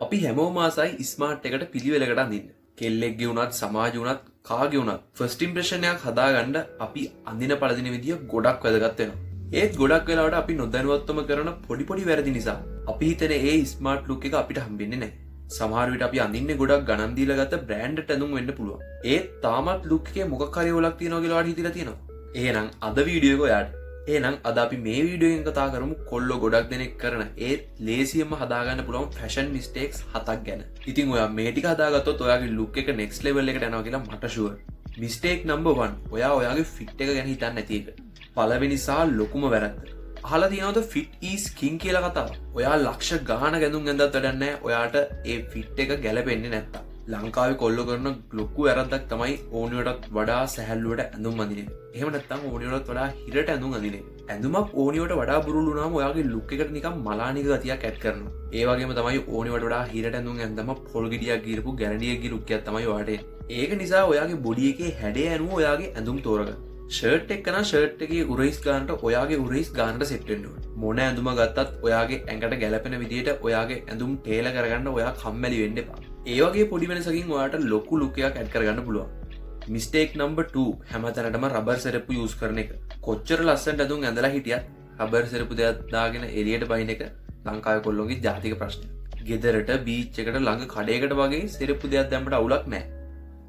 අපි හැමෝම ආසයි ස්මාර්ට් එකට පිළිවෙලකට අඳින්න. කෙල්ලෙක්ගේ වුණත්, සමාජ වුණත්, කාගේ වුණත් ෆස්ට් ඉම්ප්‍රෙෂන් එකක් හදාගන්න අපි අඳින පළඳින විදිය ගොඩක් වැදගත් වෙනවා. ඒත් ගොඩක් වෙලාවට අපි නොදැනුවත්වම කරන පොඩි පොඩි වැරදි නිසා අපි හිතන ඒ ස්මාර්ට් ලුක් එක අපිට හම්බෙන්නේ නැහැ. සමහර විට අපි අඳින්නේ ගොඩක් ගණන් දීලා ගත්ත බ්‍රෑන්ඩඩ් ඇඳුම් වෙන්න පුළුවන්. ඒත් තාමත් ලුක් එකේ මොකක් හරි අවුලක් තියෙනවා කියලා ඔයාලට හිතිලා තියෙනවා. එහෙනම් අද වීඩියෝ එක ඔයාට. එහෙනම් අද අපි මේ වීඩියෝ එකෙන් කතා කරමු කොල්ලෝ ගොඩක් දෙනෙක් කරන ඒත් ලේසියෙන්ම හදාගන්න පුළුවන් ෆැෂන් මිස්ටේක්ස් හතක් ගැන. ඉතින් ඔයා මේ ටික හදාගත්තොත් ඔයාගේ ලුක් එක නෙක්ස්ට් ලෙවල් එකට යනවා කියලා මට ෂුවර්. මිස්ටේක් නම්බර් 1, ඔයා ඔයාගේ ෆිට් එක ගැන හිතන්නේ නැති එක. පළවෙනි සහ ලොකුම වැරද්ද. අහලා තියෙනවද ෆිට් ඊස් කිං කියලා කතාව? ඔයා ලක්ෂ ගාන ඇඳුම් ඇඳත් වැඩක් නැහැ ඔයාට ඒ ෆිට් එක ගැලපෙන්නේ නැත්තම්. ලංකාවේ කොල්ලෝ කරන ලොකු වැරද්දක් තමයි ඕනියටත් වඩා සැහැල්ලුවට ඇඳුම් අඳින එක. එහෙම නැත්නම් ඕනියටත් වඩා හිරට ඇඳුම් අඳින එක. ඇඳුමක් ඕනියට වඩා බුරුල් වුණාම ඔයාගේ ලුක් එකට නිකන් මලානික ගතියක් ඇඩ් කරනවා. ඒ වගේම තමයි ඕනියට වඩා හිරට ඇඳුම් ඇඳම පොල් ගෙඩියක් ගිරපු ගැරන්ඩියෙක්ගේ ලුක් එකක් තමයි ඔයාට එන්නේ. ඒක නිසා ඔයාගේ බොඩි එකේ හැඩය අනුව ඔයාගේ ඇඳුම් තෝරගන්න. ෂර්ට් එක නම් ෂර්ට් එකේ උරහිස් ගානට ඔයාගේ උරහිස් ගානට සෙට් වෙන්න ඕනේ. මොන ඇඳුම ගත්තත් ඔයාගේ ඇඟට ගැලපෙන විදිහට ඔයාගේ ඇඳුම් ටේලර් කරගන්න ඔයා කම්මැලි වෙන්න එපා. ඒ වගේ පොඩි වෙනසකින් ඔයාට ලොකු ලුක් එකක් ඇඩ් කරගන්න පුළුවන්. මිස්ටේක් නම්බර් 2, හැමතැනටම රබර් සෙරප්පු යූස් කරන එක. කොච්චර ලස්සනට ඇඳුම් ඇඳලා හිටියත් රබර් සෙරප්පු දෙයක් දාගෙන එළියට බහින එක ලංකාවේ කොල්ලොන්ගේ ජාතික ප්‍රශ්නයක්. ගෙදරට, බීච් එකට, ළඟ කඩේකට වගේ සෙරප්පු දෙයක් දැම්මට අවුලක් නැහැ.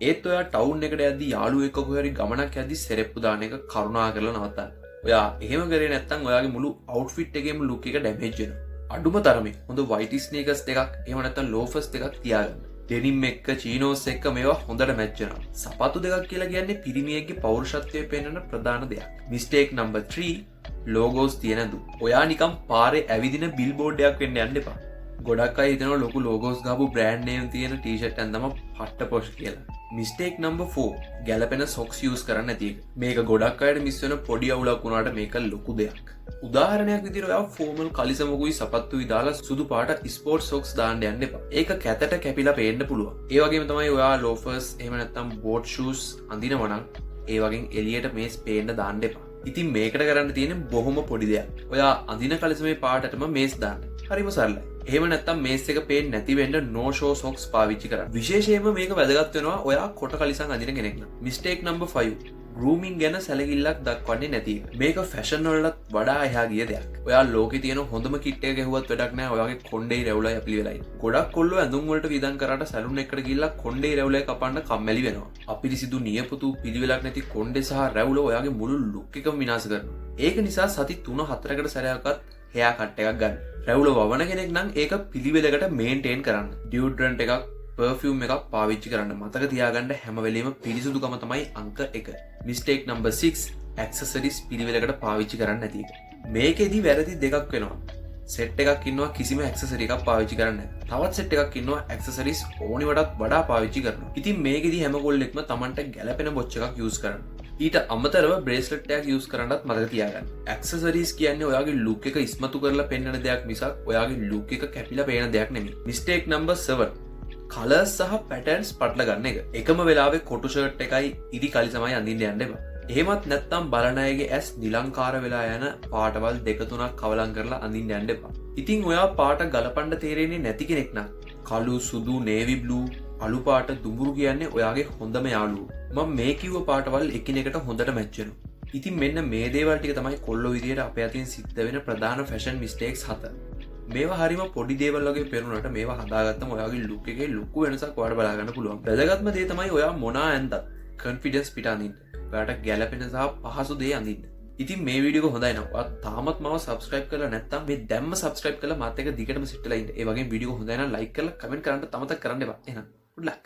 ඒත් ඔයා ටවුන් එකට යද්දි, යාළුවෝ එක්ක කොහේ හරි ගමනක් යද්දි සෙරෙප්පු දාන එක කරුණා කරලා නවත්තන්න. ඔයා එහෙම කරේ නැත්නම් ඔයාගේ මුළු අවුට්ෆිට් එකේම ලුක් එක ඩැමේජ් වෙනවා. අඩුම තරමේ හොඳ වයිට් ස්නීකර්ස් දෙකක්, එහෙම නැත්නම් ලෝෆර්ස් දෙකක් තියාගන්න. ඩෙනිම් එක්ක, චීනෝස් එක්ක මේවා හොඳට මැච් වෙනවා. සපත්තු දෙකක් කියලා කියන්නේ පිරිමියෙක්ගේ පෞරුෂත්වය පෙන්වන ප්‍රධාන දෙයක්. මිස්ටේක් නම්බර් 3, ලෝගෝස් තියෙන ඇඳුම්. ඔයා නිකන් පාරේ ඇවිදින බිල්බෝඩ් එකක් වෙන්න යන්න එපා. ගොඩක් අය හිතනවා ලොකු ලෝගෝස් ගහපු බ්‍රෑන්ඩ් නේම් තියෙන ටී-ෂර්ට් ඇඳම පට්ට පොෂ් කියලා. මිස්ටේක් නම්බර් 4, ගැලපෙන සොක්ස් යූස් කරන්න නැති එක. මේක ගොඩක් අයට මිස් වෙන පොඩි අවුලක් වුණාට මේක ලොකු දෙයක්. උදාහරණයක් විදිහට ඔයා ෆෝමල් කලිසමකුයි සපත්තුයි දාලා සුදු පාට ස්පෝර්ට් සොක්ස් දාන්න යන්න එපා. ඒක කැතට කැපිලා පේන්න පුළුවන්. ඒ වගේම තමයි ඔයා ලෝෆර්ස් එහෙම නැත්නම් බෝට් ෂූස් අඳිනවා නම් ඒ වගේ එළියට මේස් පේන්න දාන්න එපා. ඉතින් මේකට කරන්න තියෙන්නේ බොහොම පොඩි දෙයක්. ඔයා අඳින කලිසමේ පාටටම මේස් දාන්න. හරිම සරලයි. එහෙම නැත්නම් මේස් එක පේන්නේ නැති වෙන්න නෝ ෂෝ සොක්ස් පාවිච්චි කරන්න. විශේෂයෙන්ම මේක වැදගත් වෙනවා ඔයා කොට කලිසම් අඳින කෙනෙක් නම්. මිස්ටේක් නම්බර් 5, ගෲමින් ගැන සැලකිල්ලක් දක්වන්නේ නැති එක. මේක ෆැෂන් වලටත් වඩා එහා ගිය දෙයක්. ඔයා ලෝකේ තියෙන හොඳම කිට් එක ගැහුවත් වැඩක් නෑ ඔයාගේ කොණ්ඩේ රැවුලයි අපිලි වෙලයි. ගොඩක් කොල්ලෝ ඇඳුම් වලට වියදම් කරාට සැලුන් එකට ගිහිල්ලා කොණ්ඩේ රැවුලයි කපන්න කම්මැලි වෙනවා. අපිරිසිදු නියපොතු, පිළිවෙලක් නැති කොණ්ඩේ සහ රැවුල ඔයාගේ මුළු ලුක් එකම විනාශ කරනවා. ඒක නිසා සති 3-4කට සැරයක්වත් හෙයා කට් එකක් ගන්න. රැවුල වවන කෙනෙක් නම් ඒක පිළිවෙලකට මේන්ටේන් කරන්න. ඩියෝඩරන්ට් එකක්, පර්ෆියුම් එකක් පාවිච්චි කරන්න. මතක තියාගන්න, හැම වෙලේම පිරිසුදුකම තමයි අංක 1. මිස්ටේක් නම්බර් 6, ඇක්සසරිස් පිළිවෙලකට පාවිච්චි කරන්න නැති එක. මේකෙදි වැරදි දෙකක් වෙනවා. සෙට් එකක් ඉන්නවා කිසිම ඇක්සසරි එකක් පාවිච්චි කරන්නේ නැහැ. තවත් සෙට් එකක් ඉන්නවා ඇක්සසරිස් ඕනිවටත් වඩා පාවිච්චි කරනවා. ඉතින් මේකෙදි හැම කොල්ලෙක්ම තමන්ට ගැලපෙන වොච් එකක් යූස් කරන්න. ඊට අමතරව බ්‍රේස්ලට් එකක් යූස් කරන්නත් මතක තියාගන්න. ඇක්සසරීස් කියන්නේ ඔයාගේ ලුක් එක ඉස්මතු කරලා පෙන්වන දෙයක් මිසක් ඔයාගේ ලුක් එක කැපිලා පේන දෙයක් නෙමෙයි. මිස්ටේක් නම්බර් 7, කලර්ස් සහ පැටර්න්ස් පටල ගන්න එක. එකම වෙලාවේ කොටු ෂර්ට් එකයි ඉරි කලිසමයි අඳින්න යන්න එපා. එහෙමත් නැත්නම් බලන අයගේ ඇස් නිලංකාර වෙලා යන පාටවල් දෙක තුනක් කවලම් කරලා අඳින්න යන්න එපා. ඉතින් ඔයා පාට ගලපන්න තේරෙන්නේ නැති කෙනෙක් නම් කළු, සුදු, නේවි බ්ලූ, අලු පාට, දුඹුරු කියන්නේ ඔයාගේ හොඳම යාළුවෝ. මම මේ කිව්ව පාටවල් එකිනෙකට හොඳට මැච් වෙනවා. ඉතින් මෙන්න මේ දේවල් ටික තමයි කොල්ලෝ විදියට අපේ අතින් සිද්ධ වෙන ප්‍රධාන ෆැෂන් මිස්ටේක්ස් හත. මේවා හරිම පොඩි දේවල් වගේ පෙනුනට මේවා හදාගත්තම ඔයාගේ ලුක් එකේ ලොකු වෙනසක් ඔයාලට බලා ගන්න පුළුවන්. වැදගත්ම දේ තමයි ඔයා මොනා ඇන්දත් කන්ෆිඩන්ස් පිට අඳින්න. ඔයාට ගැලපෙන සහ පහසු දේ අඳින්න. ඉතින් මේ වීඩියෝ එක හොඳයි නම් ඔයා තාමත් මාව සබ්ස්ක්‍රයිබ් කරලා නැත්නම් මේ දැම්ම සබ්ස්ක්‍රයිබ් කරලා මාත් එක්ක දිගටම සෙට් වෙලා ඉන්න. ඒ වගේම වීඩියෝ එක හොඳයි නම් ලයික් කරලා කමෙන්ට් කරන්න අමතක කරන්න එපා. එහෙනම් good luck.